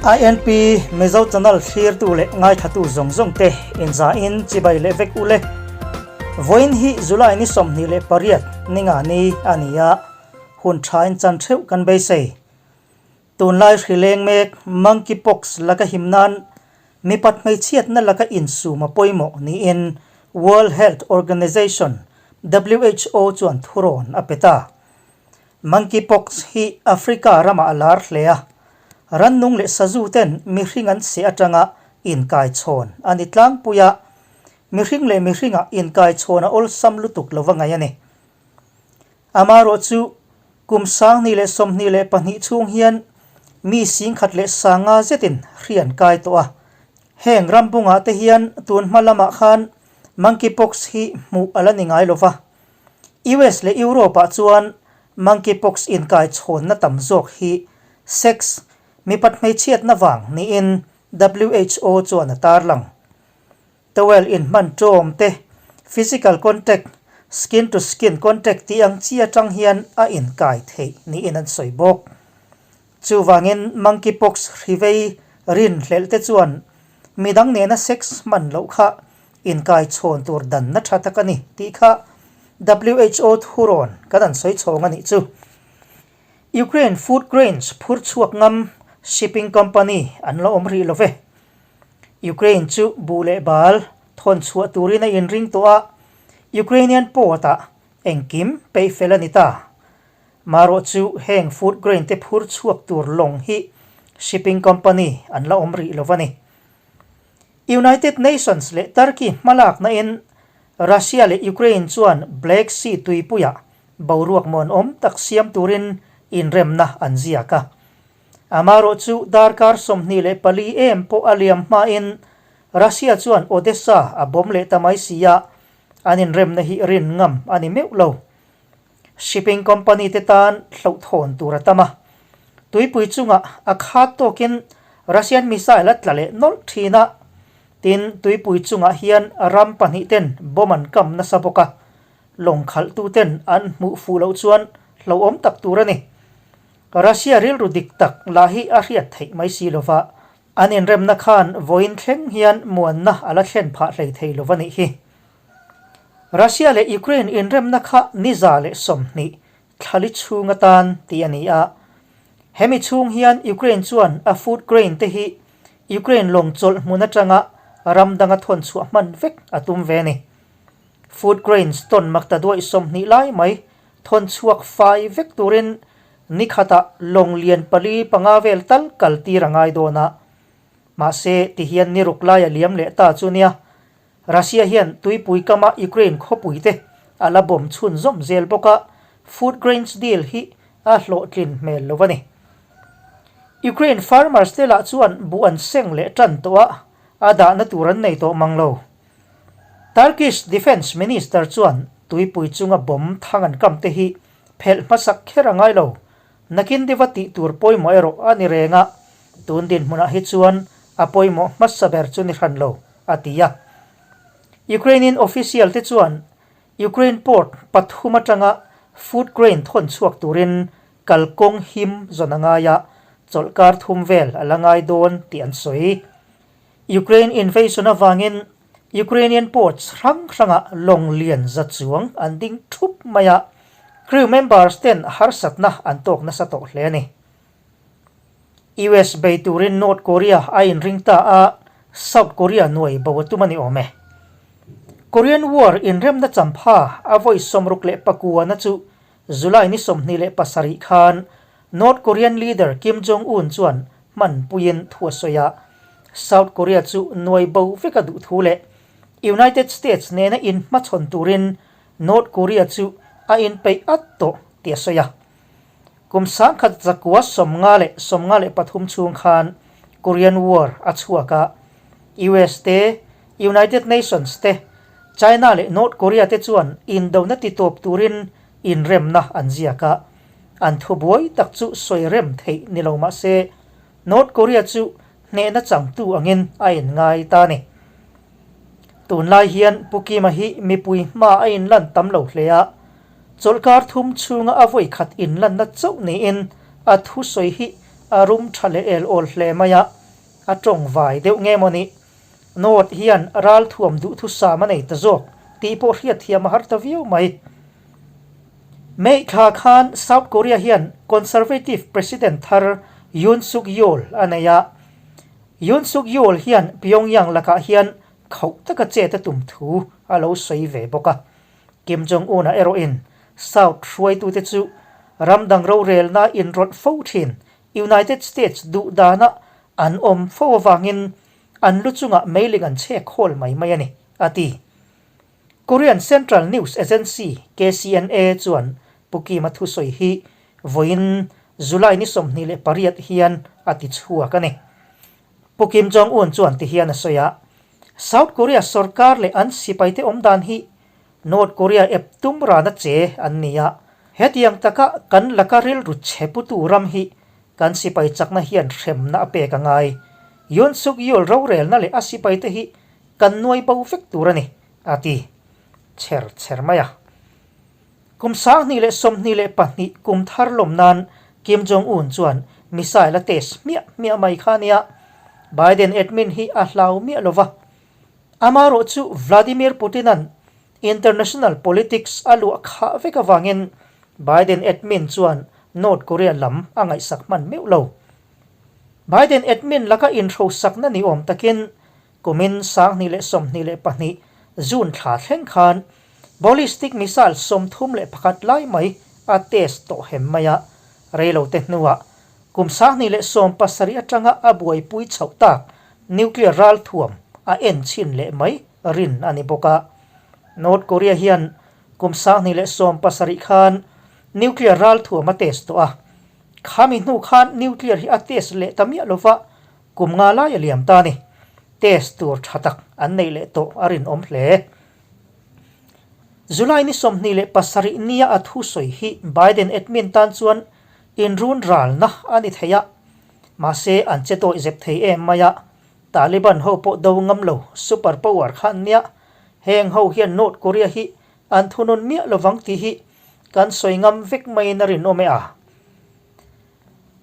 INP Mizo Channel thlirtu leh ngaithlatu zawng zawng te inzain chibai leh vek ule. Vawiin hi July ni 28 ninga ni a ni a, hun thain chan theuh kan beisei. Tunlai hri leng mek Monkeypox laka him nan mipat hmeichhiatna laka insum a pawimawh niin World Health Organization, who, chuan thurawn a pe ta. Monkeypox hi Africa ramah a lar hle a, rannung leh sazu ten mihring an seh atanga inkaichhawn a ni tlangpui a, mihring leh mihringah inkaichhawn a awlsam lutuk lova ngaih a ni. Amaherawh chu kum 2022 chhung hian mi 10,500 zetin hri an kai tawh a. Heng ram bungah te hian tun hma lamah khan monkeypox hi hmuh a la ni ngai lo va. US leh Europe-ah chuan monkeypox inkai chhawnna tam zawk hi sex, mipat hmeichhiatna vang niin who chuan a tarlang. Towel inhman ṭawm te, physical contact, skin to skin contact tih ang chi aṭang hian a inkai theih niin an sawi bawk. Chuvangin monkeypox hrivei rinhlelh te chuan midang nena sex hman loh kha inkai chhawn tur danna ṭha tak a ni tih kha who thurawn kan an sawi chhawng a nih chu. Ukraine food grains phur chhuak ngam shipping company an la awm rih lo ve. Ukraine chu buh leh bal thawn chhuah turin a inring tawh a, Ukrainian port-ah engkim peih fel a ni ta. Marawh chu heng food grain te phur chhuak tur lawng hi shipping company an la awm rih lo a ni. United Nations leh Turkey hmalakna in Russia leh Ukraine chuan Black Sea tuipuiah boruak muanawm tak siam turin inremna an ziak a. Amaherawh chu darkar 24 em pawh a liam hmain Russia chuan Odessa a bomb leh ta mai si a, an inremna hi rin ngam a ni meuh lo. Shipping company te tan hlauhthawn tur a tam a, tuipui chungah a khat tawkin Russian missile a tla leh nawlh thin a, tin tuipui chungah hian ram pahnih ten bomb an kam nasa bawk a, lawng khalhtu ten an hmuh fuh loh chuan hlauhawm tak tur a ni. Russia rilru dik tak lah hi a hriat theih mai si lova, an inremna khan vawiin thleng hian muanna a la thlen phah hlei thei lova nih hi. Russia leh Ukraine inremna kha ni 120 thlali chhung atan tih a ni a, hemi chhung hian Ukraine chuan a food grain te hi Ukraine lawng chawlh hmun atanga ram danga thawn chhuah hman vek a tum ve a ni. Food grains tawn makta duaih 20 lai mai thawn chhuak fai vek turin ni khatah lawng lian pali panga vel tal kal tir a ngai dawn a. Mahse, tihian ni ruk lai a liam leh ta chu nia. Russia hian tuipui kama Ukraine khawpui te a la bawm chhun zawm zel bawk a, food grains deal hi a hlawhtlin hmel lo a ni. Ukraine farmers te lah chuan buh an seng leh tan tawh a, a dahna tur an nei tawh mang lo. Turkish Defence Minister chuan tuipui chunga bomb thang an kam te hi phelh hmasak kher a ngai lo. Nakin deuha tih tur pawimawh erawh a ni reng a, tun dinhmunah hi chuan a pawimawh hmasa ber chu ni hran lo, a ti a. Ukrainian official te chuan Ukraine port pathum atanga food grain thawn chhuak turin kalkawng him zawn a ngai a, chawlhkar thum vel a la ngai dawn tih an sawi. Ukraine invasion avangin Ukrainian ports hrang hrangah lawng lian za chuang an ding thup mai a, crew members ten harsatna an tawk nasa tawh hle a ni. US bei turin North Korea a inring ta a, South Korea nuai bo a tum a ni awm e. Korean War inremna champha a vawi 69 na chu July ni 27 khan North Korean leader Kim Jong-un chuan hman puiin thu a sawi a, South Korea chu nuai bo vek a duh thu leh United States nena inhmachhawn turin North Korea chu a inpeih at tawh tih a sawi a. Kum 1953 chhung khan Korean War a chhuak a, US te, United Nations te, China leh North Korea te chuan indona titawp turin inremna an ziak a, an thubuai tak chu sawi rem theih ni lo mah se, North Korea chu hnehna changtu angin a inngai ta a ni. Tunlai hian Pu Kima hi mipui hma a inlan tam lo hle a, chawlhkar thum chhunga a vawi khat inlanna chauh niin a thusawi hi a rum tha leh el awl hle mai a, a tawng vai deuh nge maw ni? North hian ralthuam duhthusam a nei ta zawk tih pawh hriatthiam a har ta viau mai. May thla khan South Korea hian Conservative President thar Yoon Suk Yeol a nei a. Yoon Suk Yeol hian Pyongyang lakah hian khauh taka chet a tum thu a lo sawi ve bawk a. Kim Jong Un-a erawhin South hruaitute chu ram dang rorelna inrawlh fo thin United States duh dana an awm fo avangin an lu chungah meiling an chhek hawl mai mai a ni, a ti. Korean Central News Agency, KCNA, chuan Pu Kim-a thusawi hi vawiin July ni 28 hian a ti chhuak a ni. Pu Kim Jong-un chuan ti hian a sawi a, South Korea sorkar leh an sipaite awm dan hi North Korea ep tum rana che an ni a, hetiang taka kan laka rilru chhe putu ram hi kan sipai chakna hian hremna a pek a ngai. Yoon Suk Yeol rorelna leh a sipaite hi kan nuai bo vek tur a ni, a ti chher chher mai a. Kum 2022 kum thar lawm nan Kim Jong Un chuan missile a test hmiah hmiah mai kha a nia. Biden admin hi a hlau miah lo va. Amaherawh chu Vladimir Putin-a'n international politics a luah khah vek avangin Biden admin chuan North Korea lam a ngaihsak hman meuh lo. Biden admin laka inhrosakna ni awm takin Kumin 2022 June thla thleng khan ballistic missile 31 lai mai a test tawh hem mai a, reilote hnuah kum 2017 atanga a buaipui chhoh tak nuclear ralthuam a en chhin leh mai rin a ni bawk a. North Korea hian kum 2017 khan nuclear ralthuam a test tawh a, khami hnu khan nuclear hi a test leh ta miah lova, Kum nga lai a liam ta a ni. Test tur tha tak an neih leh tawh a rinawm hle. July ni 27 nia a thusawi hi Biden admin tan chuan inrun ralna a ni thei a. Mahse an che dawih zep thei em mai a. Taliban ho pawh do ngam lo super power kha an nia. Heng ho hian North Korea hi an thunun miah lovang tih hi kan sawi ngam vek maiin a rinawm e a.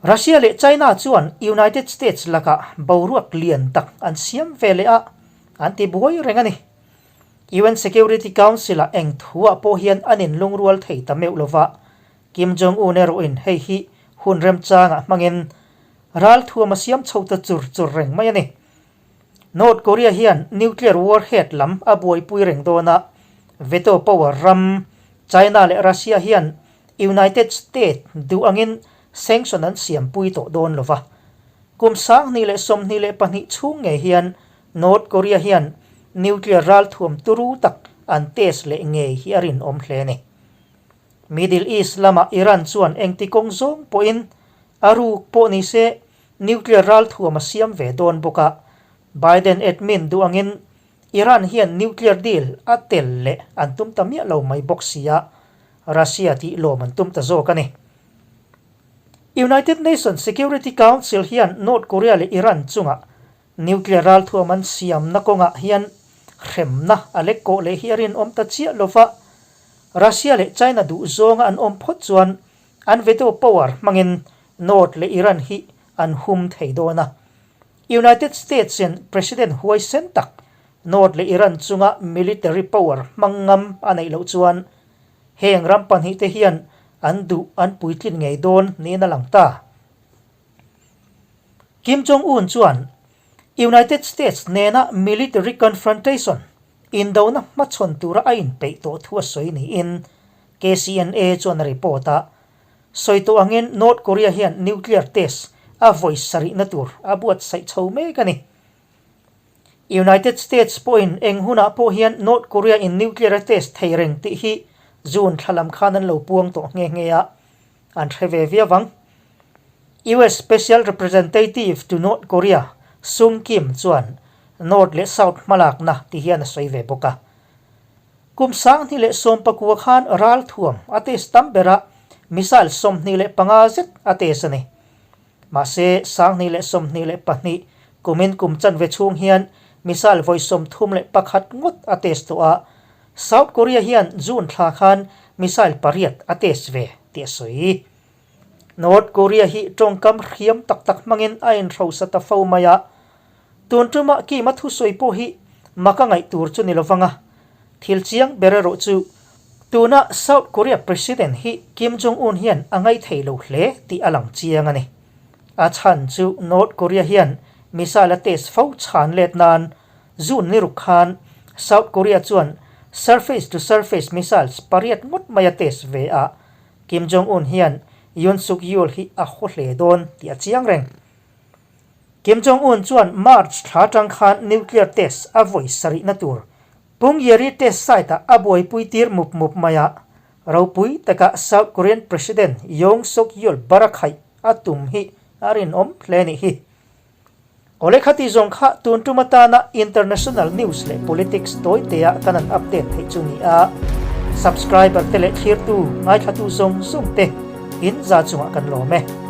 Russia leh China chuan United States lakah boruak lian tak an siam ve leh a, an ti buai reng a ni. UN Security Council-ah eng thuah pawh hian an inlungrual thei ta meuh lova, Kim Jong-un erawhin hei hi hun remchangah hmangin ralthuam a siam chho ta chur chur reng mai a ni. North Korea hian nuclear warhead lam a buaipui reng dawn a, veto power ram China leh Russia hian United State duh angin sanction an siampui tawh dawn lo va. Kum 2022 chhung ngei hian North Korea hian nuclear ralthuam turu tak an test leh ngei hi a rinawm hle a ni. Middle East lamah Iran chuan engti kawng zawng pawhin a ruk pawh ni se nuclear ralthuam a siam ve dawn bawk a, Biden admin duh angin Iran hian nuclear deal a tel leh an tum ta miah lo mai bawk si a, Russia tih lawm an tum ta zawk a ni. United Nations Security Council hian North Korea leh Iran chungah nuclear ralthuam an siamna kawngah hian hremna a lek kawh leh hi a rinawm ta chiah lo va, Russia leh China duh zawnga an awm phawt chuan an veto power hmangin North leh Iran hi an hum thei dawn a. United States in President huaisen tak North leh Iran chunga military power hmang ngam a neih loh chuan heng ram pahnihte hian an duh an puitlin ngei dawn niin a lang ta. Kim Jong-un chuan United States nena military confrontation indona hmachhawn tura a inpeih tawh thu a sawi niin KCNA chuan a report a. Sawi tawh angin North Korea hian nuclear test a vawi sarihna tur a buatsaih chho mek a ni. United States pawhin eng hunah pawh hian North Korea in nuclear a test thei reng tih hi June thla lam khan an lo puang tawh nghe nghe a, an hre ve viau ang. US Special Representative to North Korea Sung Kim chuan North leh South hmalakna ti hian a sawi ve bawk a. Kum 2019 khan ralthuam a test tam ber a, missile 25 zet a test a ni. Mahse, 2022 kumin kum chanve chhung hian missile vawi 31 ngawt a test tawh a, South Korea hian June thla khan missile pariat a test ve tih a sawi. North Korea hi tawngkam hriam tak tak hmangin a inhrosa ta fo mai a, tun tumah Kim-a thusawi pawh hi mak a ngaih tur chu ni lovang a, thil chiang ber erawh chu tuna South Korea President hi Kim Jong-un hian a ngaithei lo hle tih a lang chiang a ni. A chhan chu North Korea hian missile a test fo chhan let nan June ni ruk khan South Korea chuan surface to surface missiles pariat ngawt mai a test ve a, Kim Jong Un hian Yoon Suk Yeol hi a haw hle dawn tih a chiang reng. Kim Jong Un chuan March thla atang khan nuclear test a vawi sarihna tur Punggye-ri test site ah a buaipui tir mup mup mai a, ropui takah South Korean President Yoon Suk Yeol barakhaih a tum hi a rinawm hle nih hi. Awle khati zawng kha tun tum atana international news leh politics tawitea kan han update theih chu ni a, subscriber te leh thlirtu, ngaithlatu zawng zawng te in za chungah kan lawm e.